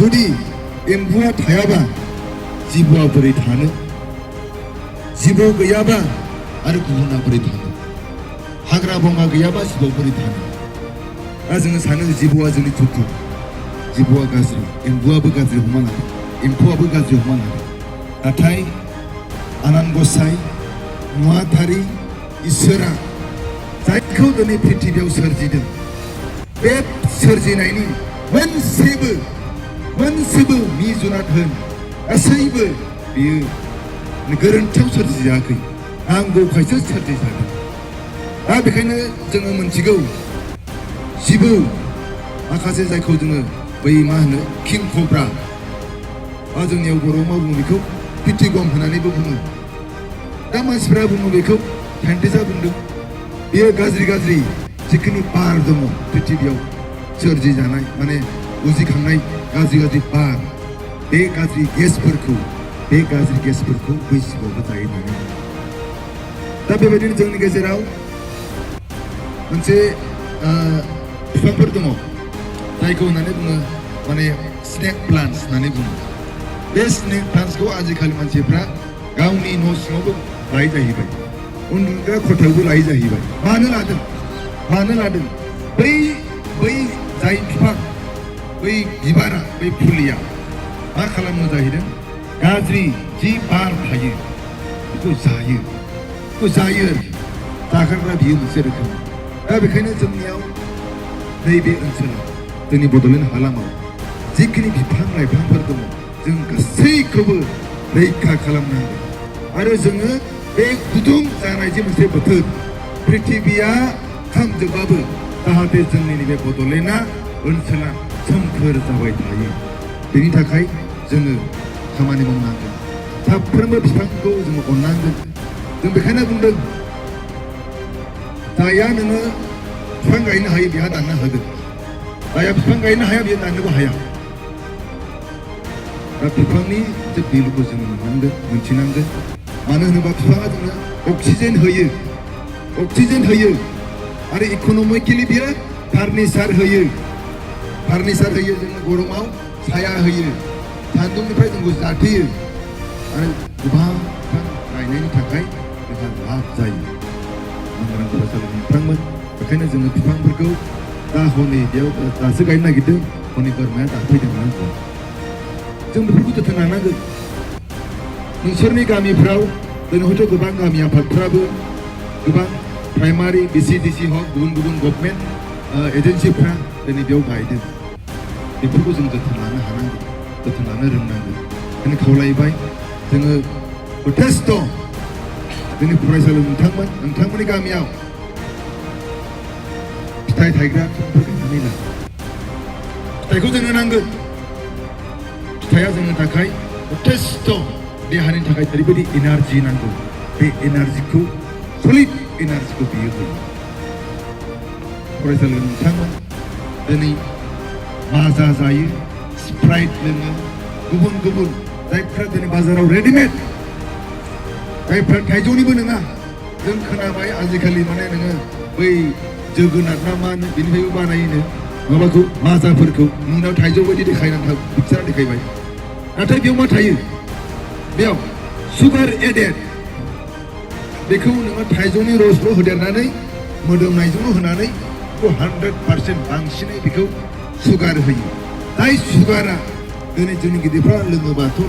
जुदि एम्फौआ थायाबा जिबौआ बोरै थानो जिबौ गैयाबा आरो गुबुना बोरै थानो हाग्रा बंग्रा गैयाबा जिबौ बोरै थानो दा जोङो सानो जिबौआ जोंनि सुथुर जिबौआ गाज्रि एम्फौआबो गाज्रि हमना लादों एम्फौआबो गाज्रि हमना लादों नाथाय आनान गसाइ नुवाथारि इसोरा जायखौ दिनै पृथिबियाव सोरजिदों बे सोरजिनायनि मोनसेबो मि जुनाद होन गासैबो बियो गोरोन्थियाव सोरजिजायाखै नांगौखायसो सोरजिजादों दा बेखायनो जोङो मोनथिगौ जिबौ माखासे जायखौ जोङो बै मा होनो किं कब्रा बा जोंनियाव बर'आव मा बुङो बेखौ फिथिगम होननानैबो बुङो दा मानसिफ्रा बुङो बेखौ साइन्टिस्टआ बुंदों बेयो गाज्रि जिखुनु बार दङ पृथिबियाव सोरजिजानाय माने उजिखांनाय गाज्रि बार बे गाज्रि गेसफोरखौ बै जिबौआबो जायो होननानै दा बेबायदिनो जोंनि गेजेराव मोनसे बिफांफोर दङ जायखौ होननानै बुङो माने स्नेक प्लान्ट्स होननानै बुङो बे स्नेक प्लान्ट्सखौ आजिखालि मानसिफ्रा गावनि न' सिङावबो लायो जाहैबाय उन्दुग्रा खथायावबो लायो जाहैबाय मानो लादों बै जाय बिफां बै बिबारा बै फुलिया मा खालामनो जाहैदों गाज्रि जि बार थायो बेखौ जायो जाग्रा बियो मोनसे रोखोम दा बेखायनो जोंनियाव नैबे ओनसोलाव जोंनि बड'लेण्ड हालामाव जिखिनि बिफां लाइफांफोर दङ जों गासैखौबो रैखा खालामनांगोन आरो जोङो बे गुदुं जानाय जे मोनसे बोथोर पृथिबिया खामजोबबाबो जाहाथे जोंनि नैबे बड'लेण्डआ ओनसोला सोमखोर जाबाय थायो बेनि थाखाय जोङो खामानि मावनांगोन साफ्रोमबो बिफांखौ जोङो अननांगोन जों बेखायनो बुंदों जायहा नोङो बिफां गायनो हायो बेहा दाननो हागोन जायहा बिफां गायनो हाया बेहा दाननोबो हाया दा बिफांनि जे भेलुखौ जोङो मोनथिनांगोन मानो होनोबा बिफाङा जोंनो अक्सिजेन होयो आरो इक'नमिकेलि बियो फार्निचार होयो जोंनो गरमाव साया होयो सान्दुंनिफ्राय जोंखौ जाथेयो आरो गोबां बिफां गायनायनि थाखाय जोंहा लाब जायो गोनां फरायसालिनि नोंथांमोन बेखायनो जोङो बिफांफोरखौ दा हनै बेयाव दासो गायनो नागिरदों हनै बोरमाया दाफैदों होननानै जों बेफोरखौ जोथोन लानांगोन नोंसोरनि गामिफ्राव दिनै हयथ' गोबां गामि आफादफ्राबो गोबां प्राइमारि BCDC हक गुबुन गभर्नमेन्ट एजेन्सिफ्रा दिनै बेयाव गायदों बेफोरखौ जों जोथोन लानो हानांगोन जोथोन लानो रोंनांगोन बेखायनो खावलायबाय जोङो जथेस्थ' जोंनि फरायसालियाव नोंथांमोननि गामियाव फिथाइ थायग्रा बिफांफोर गायनानै ला फिथाइखौ जोंनो नांगोन फिथाइया जोंनो थाखाय जथेस्थ' देहानि थाखाय ओरैबायदि एनार्जि नांगौ बे एनार्जिखौ सलिड एनार्जिखौ बियो होयो फरायसालियाव नोंथांमोन दिनै माजा जायो स्प्राइट लोङो गुबुन जायफ्रा दिनै बाजाराव रेडिमेड जायफ्रा थाइजौनिबो नङा जों खोनाबाय आजिखालि माने नोङो बै जोगोनार ना मा होनो बेनिफ्रायबो बानायोनो माबाखौ माजाफोरखौ नोंनाव थाइजौ बायदि देखायनानै पिक्सार देखायबाय नाथाय बेयाव मा थायो बेयाव सुगार एडेड बेखौ नोङो थाइजौनि रसल' होदेरनानै मोदोमनायजोंल' होनानै 100% बांसिनै बेखौ सुगार होयो जाय सुगारा दिनै जोंनि गिदिरफ्रा लोङोबाथ'